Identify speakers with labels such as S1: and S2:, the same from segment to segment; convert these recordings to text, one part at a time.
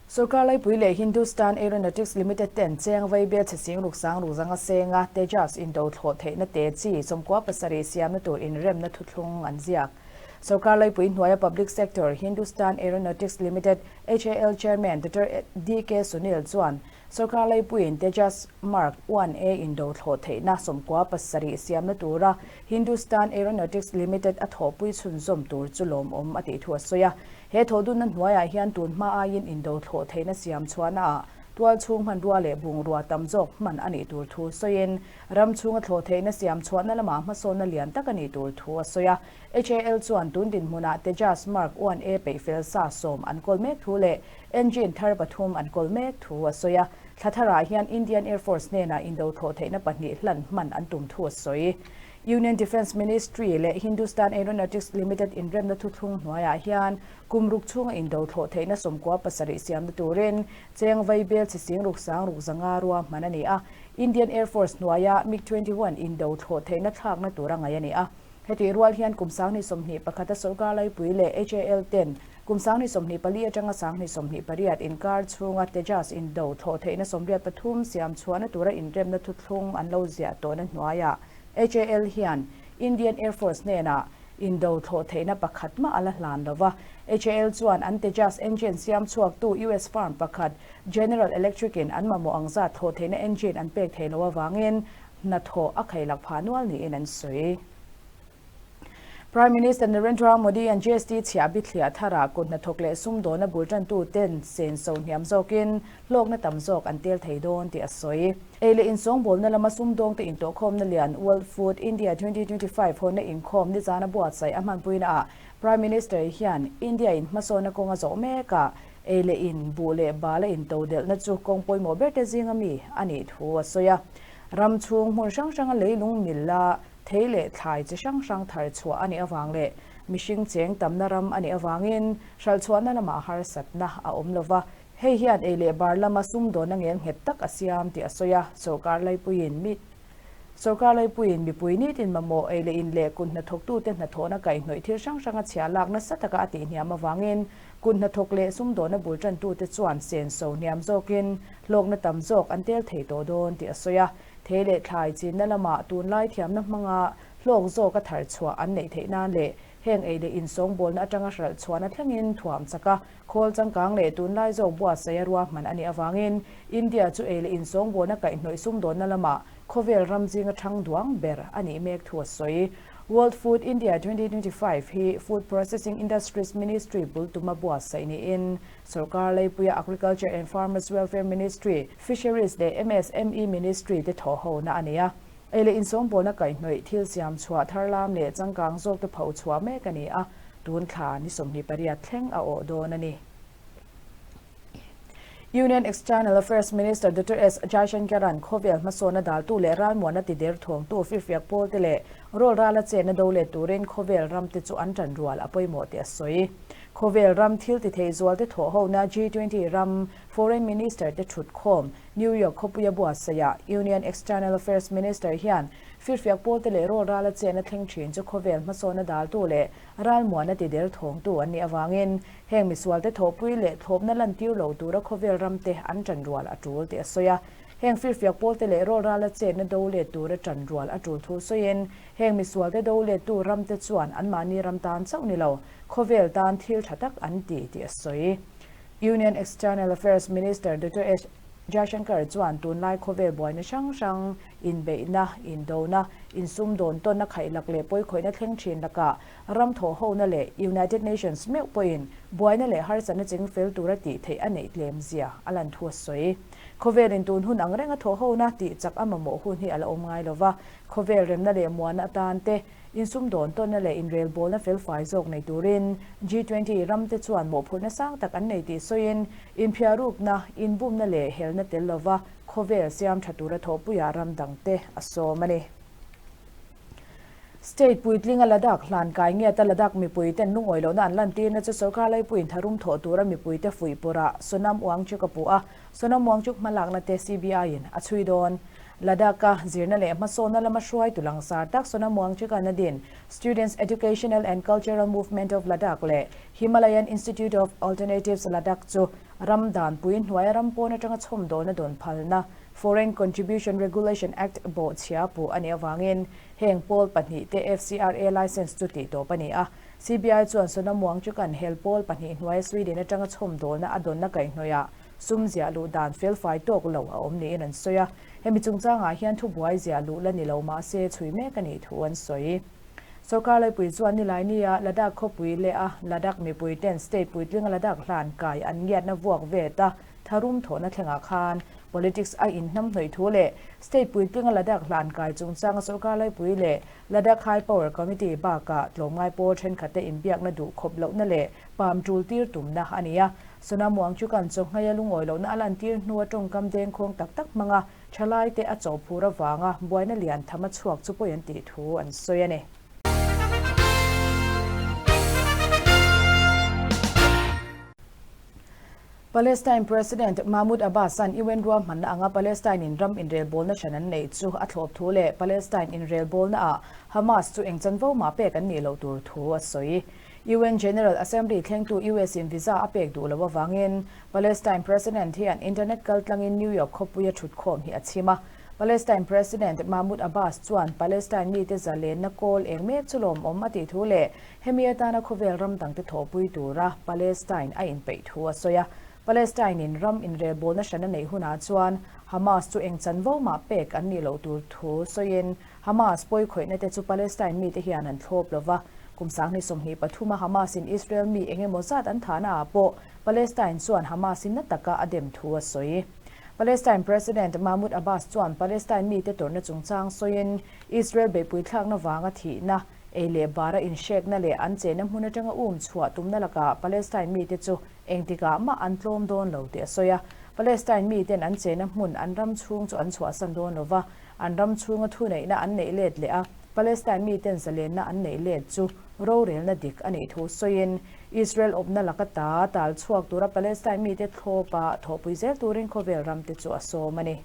S1: Sorkar laipui leh Hindustan Aeronautics Limited ten cheng vaibel chhe sing ruk sang ruk zanga senga Tejas indo thlawh theihna te chi 97 siamna tur inremna thuthlung an ziak. Sorkar laipui hnuaia public sector Hindustan Aeronautics Limited, HAL, Chairman Doctor DK Sunil chuan sorkar laipuiin Tejas Mark 1A indo thlawh theihna 97 siamna tura Hindustan Aeronautics Limited a thawhpui chhunzawm tur chu lawmawm a tih thu a sawi a. He thawhdunna hnuaiah hian tun hma aiin indo thlawh theihna siam chhuahnaah tual chhung hmanrua leh bungrua tam zawk hman a nih tur thu sawiin ram chhunga thlawh theihna siam chhuahna lamah hmasawnna lian tak a nih tur thu a sawi a. HAL chuan tun dinhmunah Tejas Mark 1A peih fel sa sawm an kawl mek thu leh engine thar pathum an kawl mek thu a sawi a. Thla tharah hian Indian Air Force hnenah indo thlawh theihna pahnih hlan hman an tum thu a sawi. Union Defence Ministry leh Hindustan Aeronautics Limited inremna thuthlung hnuaiah hian kum ruk chhunga indo thlawh theihna 97 siamna turin cheng vaibel chhe sing ruk sang ruk zanga rua hman a ni a. Indian Air Force hnuaia MiG 21 indo thlawh theihna thlakna tura ngaih a ni a. Hetih rual hian kum 2021 a sorkar laipui leh HAL ten kum 2024 atanga 2028 inkar chhunga Tejas indo thlawh theihna 83 siam chhuahna tura inremna thuthlung an lo ziah tawhna hnuaiah HAL hian Indian Air Force hnenah indo thlawh theihna pakhat mah a la hlan lo va. HAL chuan an Tejas engine siam chhuaktu US firm pakhat General Electric in an mamawh ang zat thlawh theihna engine an pek thei lo avangin hnathawh a khailak phah nual niin an sawi. Prime Minister Narendra Modi an GST chhiah bithliah tharah kut hnathawk leh sumdawna bul tantu ten senso hniam zawkin hlawkna tam zawk an tel thei dawn tih a sawi. Ei leh insawngbawlna lama sumdawngte intawhkhawmna lian World Food India 2025 hawnna inkhawm nizana buatsaih a hmanpuinaah Prime Minister hian India in hmasawnna kawnga zawh mekah ei leh in buh leh bala intodelhna chu kawng pawimawh berte zinga mi a nih thu a sawi a. Ram chhung hmun hrang hranga leilung milla thei leh thlai chi hrang hrang thar chhuah a nih avang leh mihring cheng tamna ram a nih avangin hralhchhuahna lamah harsatna a awm lo va. Hei hian ei leh bar lama sumdawnna ngel nghet tak a siam tih a sawi a, sorkar laipuiin mi sorkar laipuiin mipui nitin mamawh ei leh in leh kut hnathawktute hnathawhna kaihhnawih thil hrang hranga chhia lak nasa taka a tihhniam avangin kut hnathawk leh sumdawnna bul tantute chuan senso hniam zawkin hlawkna tam zawk an tel thei tawh dawn tih a sawi a. Thei leh thlai chinna lamah tunlai thiamna hmanga hlawk zawka thar chhuah an neih theih nan leh heng ei leh insawngbawlna atanga hralh chhuahna thlengin thuam chak a, khawl changkang leh tunlai zawk buatsaih a ruahman a nih avangin India chu ei leh insawngbawlna kaihhnawih sumdawnna lamah khawvel ram zinga thang duang ber a nih mek thu a sawi. World Food India 2025 hi Food Processing Industries Ministry bul tuma buatsaih niin Sorkar leipuia Agriculture and Farmers Welfare Ministry, Fisheries leh MSME Ministry te thawhhona a ni a. Ei leh insawngbawlna kaihhnawih thil siam chhuah tharlam leh changkang zawk te pho chhuah mek a ni a, tun thla ni 28 thleng a awh dawn a ni. Union External Affairs Minister Doctor S. Jaishankar-a'n khawvel hmasawnna daltu leh ralmuanna tider thawngtu firfiak pawlte leh rawl rala chenna do let turin khawvel ramte chu an tanrual a pawimawh tih a sawi. Khawvel ram thil ti thei zualte thawhhona G20 ram Foreign Minister te thutkhawm New York khawpuia buatsaihah Union External Affairs Minister hian firfiak pawlte leh rawl rala chenna thleng thin chu khawvel hmasawnna daltu leh ralmuanna ti der thawngtu an nih avangin heng misualte thawhpui leh thlawpna lantir lo tura khawvel ramte an tanrual a tul tih a sawi a. Heng firfiak pawlte leh rawl rala chenna do let tura tanrual a tul thu sawiin heng misualte do lettu ramte chuan anmahni ram tan chauh ni lo khawvel tan thil tha tak an ti tih a sawi. Union External Affairs Minister Doctor S. Jaishankar chuan tunlai khawvel buaina hrang hrang, inbeihna, indona, insumdawn tawnna khaihlak leh pawikhawihna thleng thin lakah ram thawhhona leh United Nations meuh pawhin buaina leh harsatna ching fel tura tih theih a neih tlem zia a lan thu a sawi. Khawvelin tun hun ang renga thawhhona tih chak a mamawh hun hi a la awm ngai lova, khawvel remna leh muanna atan te, Insumdawn tawnna leh inrelbawlna felfai zawk nei turin G20 ramte chuan mawhphurhna sang tak an nei tih sawiin, inphiarukna, inbumna leh helna tel lova khawvel siam tha tura thawhpuiah ram dangte a sawm a ni. State puitlinga Ladakh hlan kai ngiata Ladakh mipuiten lungawi lohna an lantirna chu sorkar laipuiin tharum thawh tura mipuite fuih pawrah Sonam Wangchuk a puh a, Sonam Wangchuk hmalakna te CBI-in a chhui dawn. Ladakh-a zirna leh hmasawnna lama hruaitu langsar tak Sonam Wangchuk-a na din Students Educational and Cultural Movement of Ladakh leh Himalayan Institute of Alternatives Ladakh chu Ram danpui hnuaia ram pawn atanga chhawmdawlna dawn phalna, Foreign Contribution Regulation Act, bawhchhia puh a nih avangin heng pawl pahnihte FCRA licence chu tihtawp a ni a. CBI chuan Sonam Wangchuk-a'n hel pawl pahnih hnuaia Sweden atanga chhawmdawlna a dawnna kaihhnawihah sum ziah luh dan felfai tawk lo a awm niin an sawi a. Hemi chungchangah hian thubuai ziah luh la ni lo mah se chhui mek a nih thu an sawi. Sorkar laipui chuan Nilaini-a Ladakh khawpui leh a Ladakh mipui ten state puitlinga Ladakh hlan kai an ngiatna vuak vet a tharum thawhna thlengah khan politics a inhnamhnawih thu leh state puitlinga Ladakh hlan kai chungchanga sorkar laipui leh Ladakh High Power Committee bakah tlawmngai pawl thenkhatte inbiakna duh khawp lohna leh pam tul tir tumna a ni a. Sonam Wangchukan chawhnghaia lungawi lohna a lantir hnua tawngkam dengkhawng tak tak hmanga Thalaite a chawhphur avanga buaina lian tham a chhuak chu pawi an tih thu an sawi a ni. Palestine President Mahmoud Abbas-a'n UN ruahmanna anga Palestine-in ram inrelbawlna hran an neih chu a thlawp thu leh Palestine inrelbawlnaah Hamas chu eng chanvo mah pek an nih loh tur thu a sawi. UN General Assembly thlengtu US-in visa a pek duh loh avangin Palestine President hian internet kaltlangin New York khawpuia thutkhawm hi a chhim a. Palestine President Mahmoud Abbas chuan Palestine mite zalenna kawl eng mek chu lawmawm a tih thu leh hemi atana khawvel ram dangte thawhpui tura Palestine a inpeih thu a sawi a. Palestine-in ram inrelbawlna hran a neih hunah chuan Hamas chu eng chanvo mah pek an nih loh tur thu sawiin Hamas pawikhawihna te chu Palestine mite hian an thlawp lo va, kum 2023 a Hamas-in Israel mi eng emaw zat an thahna ah pawh Palestine chuan Hamas-in na taka a dem thu a sawi. Palestine President Mahmoud Abbas chuan Palestine mite tawrhna chungchang sawiin Israel beihpui thlakna vanga thihna, ei leh bara inhrekna leh an chenna hmun atanga um chhuah tumna lakah Palestine mite chu engtikah mah an tlawm dawn lo tih a sawi a. Palestine miten an chenna hmun an ram chhung chu an chhuahsan dawn lo va, An ram chhunga thuneihna an neih let leh a, Palestine miten zalenna an neih let chu rorelna dik a nih thu sawiin, Israel awpna laka ta tal chhuak tura Palestine mite thlawpa thawhpui zel turin khawvel ramte chu a sawm a ni.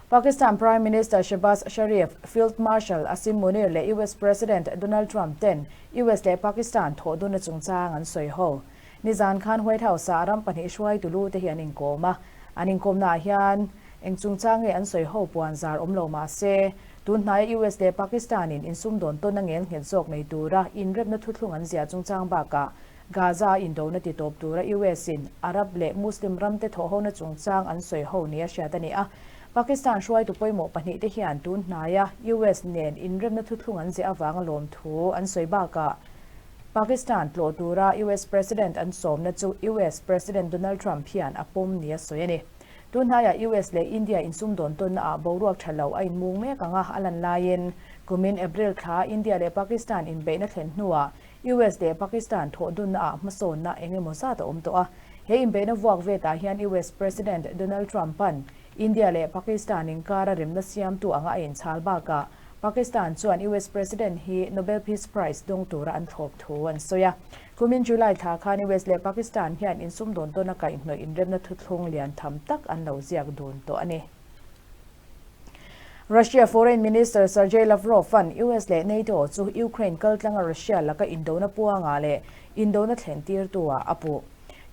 S1: Pakistan Prime Minister Shehbaz Sharif, Field Marshal Asim Munir leh US President Donald Trump ten US leh Pakistan thawhdunna chungchang an sawi ho. Nizan khan White House-ah ram pahnih hruaitu lu te hi an inkawm a, an inkawmnaah hian eng chungchang nge an sawi ho puan zar awm lo mah se, tun hnaia US leh Pakistan-in insumdawn tawn a ngel nghet zawk nei tura inremna thuthlung an ziah chungchang bakah Gaza-a indona ti tawp tura US-in Arab leh Muslim ramte thawhhona chungchang an sawi ho nia hriat a ni a. Pakistan hruaitu pawimawh pahnihte hian tun hnaia US nen inremna thuthlung an ziah avanga lawmthu an sawi bakah Pakistan tlawh tura US President an sawmna chu US President Donald Trump hian a pawm nia sawi a ni. Tun hnaiah US leh India insumdawn tawnnaah boruak tha lo a inmung mek ang a, a lan laiin kumin April thla India leh Pakistan inbeihna thlen hnuah US leh Pakistan thawh dunnaah hmasawnna eng emaw zat a awm tawh a. He inbeihna vuak vetah hian US President Donald Trump-a'n India leh Pakistan inkara remna siamtu anga a inchhal bakah Pakistan chuan US President hi Nobel Peace Prize dawng tura an thlawp thu an sawi a. Kumin July thla khan US leh Pakistan hian insumdawn tawna kaihhnawih inremna thuthlung lian tham tak an lo ziak dun tawh a ni. Russia Foreign Minister Sergei Lavrov-a'n US leh NATO chu Ukraine kaltlanga Russia laka indona puangah leh indona thlen tirtu-ah a puh.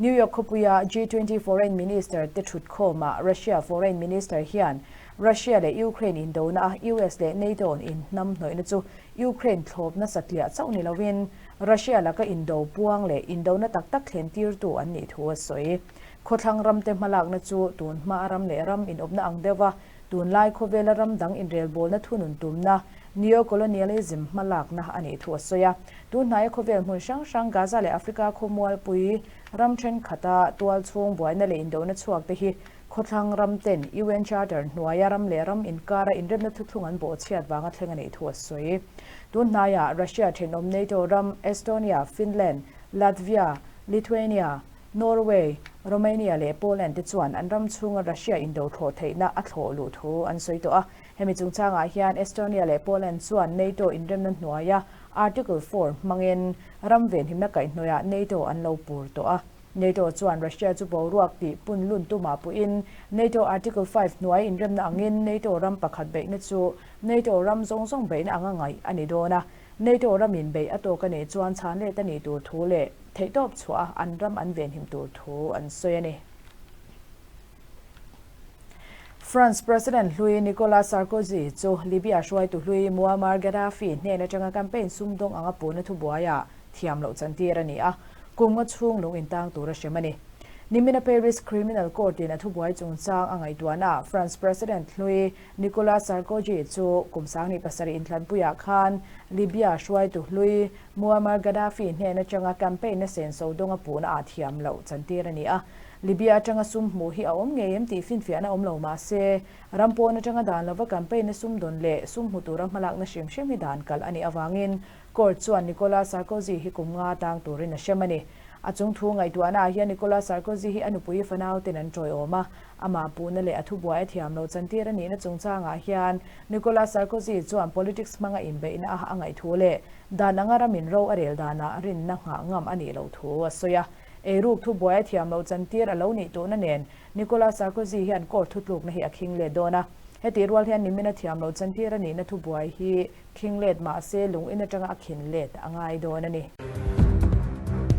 S1: New York khawpuia G20 Foreign Minister te thutkhawmah Russia Foreign Minister hian Russia leh Ukraine indona a US leh NATO in hnam hnawihna chu Ukraine thlawpna satliah chauh ni loin Russia laka indo puang leh indona tak tak thlen tirtu an nih thu a sawi. Khawthlang ramte hmalakna chu tun hma ram leh ram inawpna ang deuha tunlai khawvela ram dang inrelbawlna thunun tumna neo-colonialism hmalakna a nih thu a sawi a. Tun hnaia khawvel hmun hrang hrang Gaza leh Africa khawmualpui ram thenkhat-a tual chhung buaina leh indona chhuak te hi khawthlang ram ten UN Charter hnuaia ram leh ram inkara inremna thuthlung an bawhchhiat vanga thleng a nih thu a sawi. Tun hnaia Russia thenawm NATO ram Estonia, Finland, Latvia, Lithuania, Norway, Romania leh Poland te chuan an ram chhunga Russia indo thlawh theihna a thlawh luh thu an sawi tawh a. Hemi chungchangah hian Estonia leh Poland chuan NATO inremna hnuaia Article Four hmangin ram venhimna kaihhnawihah NATO an lo pur tawh a. NATO chuan Russia chu boruak tih pun lun tumah puhin NATO Article Five hnuai inremna angin NATO ram pakhat beihna chu NATO ram zawng zawng beihna anga ngaih a ni dawn a. NATO ramin beih a tawk a nih chuan chhan let a nih tur thu leh. Theihtawp chhuah a an ram an venhim tur thu an sawi a ni. France President hlui Nicolas Sarkozy chu Libya hruaitu hlui Muammar Gaddafi hnen atanga campaign sumdawng anga puhna thubuaiah thiam loh chantir a ni a, kum nga chhung lung intang tur a hrem a ni. Nimina Paris Criminal Court-in a thubuai chungchang a ngaihtuahnaah France President hlui Nicolas Sarkozy chu kum 27 inthlanpuiah khan Libya hruaitu hlui Muammar Gaddafi hnen atanga campaign-na senso dawnga puhna ah thiam loh chantir a ni a. Libya atanga sum hmuh hi a awm ngei em tih finfiahna awm lo mah se, ram pawn atanga dan lova campaign-na sum dawn leh sum hmu tura hmalakna hrim hrim hi dan kalh a nih avangin court chuan Nicolas Sarkozy hi kum nga tang turin a hrem a ni. A chung thu ngaihtuahna ah hian Nicolas Sarkozy hi a nupui fanau ten an tawiawm a, amah puhna leh a thubuai a thiam lo chantir a nihna chungchangah hian Nicolas Sarkozy chuan politics hmanga inbeihna a a ngaih thu leh dan anga ramin ro a rel danah rinna nghah ngam a nih loh thu a sawi a. Eiruk thubuai a thiam loh chantir a lo nih tuhna nen Nicolas Sarkozy hian court thutlukna hi a khing let dawn a. Hetih rual hian nimin a thiam loh chantir a nihna thubuai hi khing let mah se lung in atanga a khin let a ngai dawn a ni.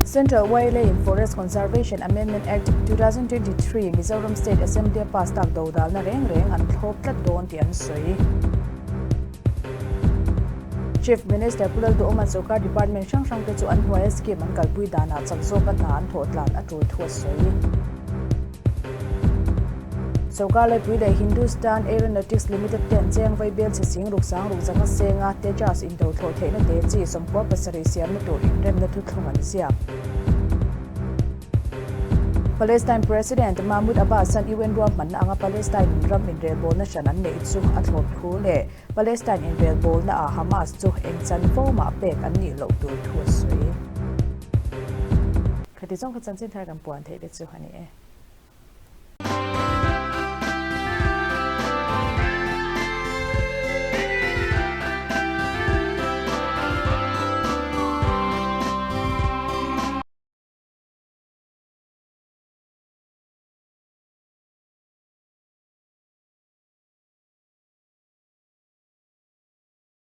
S1: Central YLA in Forest Conservation Amendment Act, 2023 Mizoram State Assembly a pass tak dodalna reng reng an thlawp tlat dawn tih an sawi. Chief Minister Pu Lalduhawma'n sorkar department hrang hrang te chu an hnuaia scheme an kalpui danah chak zawka hna an thawh tlan a tul thu a sawi. Sorkar laipui leh Hindustan Aeronautics Limited ten cheng vaibel chhe sing ruk sang ruk zanga senga Tejas indo thlawh theihna te chi 97 siamna tur inremna thuthlung an ziak. Palestine President Mahmoud Abbas-a'n UN ruahmanna anga Palestine in ram inrelbawlna hran an neih chu a thlawp thu leh Palestine inrelbawlnaah Hamas chu eng chanvo mah pek an nih loh tur thu a sawi. Khati zawng kha chanchin thar kan puan theih te chu a ni e.